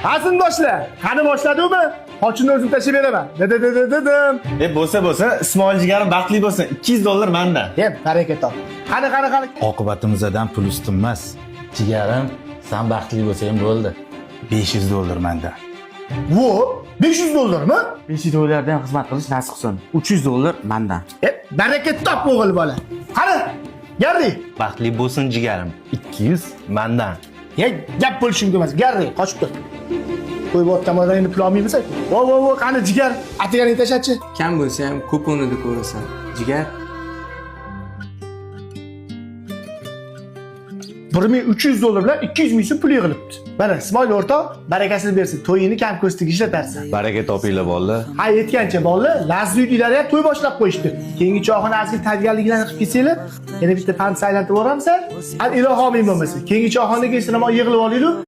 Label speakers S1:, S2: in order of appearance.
S1: Qarindoshlar, qani boshladimi? Xochini o'zim tashlab beraman. Dedim.
S2: E bo'lsa bo'lsa, Ismoil jigarim baxtli bo'lsin. 200 dollar mandan.
S1: Yeb, baraka top. Qani, qani, qani.
S3: Oqibatimizdan pul ustunmas. Jigarim, san baxtli bo'lsang bo'ldi. 500 dollar mandan.
S1: Vo, 500 dollarmi?
S4: 500 dollardan ham xizmat qilish nasib qilsin. 300 dollar mandan.
S1: E, baraka top o'g'il bola. Qani, Garri.
S2: Baxtli bo'lsin jigarim. 200 mandan.
S1: Ya, gap bo'lishi mumkin emas. Garri, qochib tur. Qo'yib otgan endi pul olmaymiz. Vo, vo, vo, qani jigar, atiganing tashlachi.
S5: Kam bo'lsa ham ko'p o'rnida ko'rasan. Jigar.
S1: 1300 dollar bilan 200 ming so'm pul yig'ilibdi. Mana Ismoil o'rtoq, barakasini bersin. To'yingni kam ko'stiga ishlatarsan.
S2: Baraka topinglar bolalar.
S1: Ha yetgancha bolalar Lazli uylari ham to'y boshlab qo'yishdi. Keyingi chog'ini ozgina tayyorgarliklarni qilib kelsanglar, yana bitta pants aylantirib yuboramizlar. Al ilohi omin bo'lmasa. Keyingi chog'ini kelsin, yig'ilib olaylik.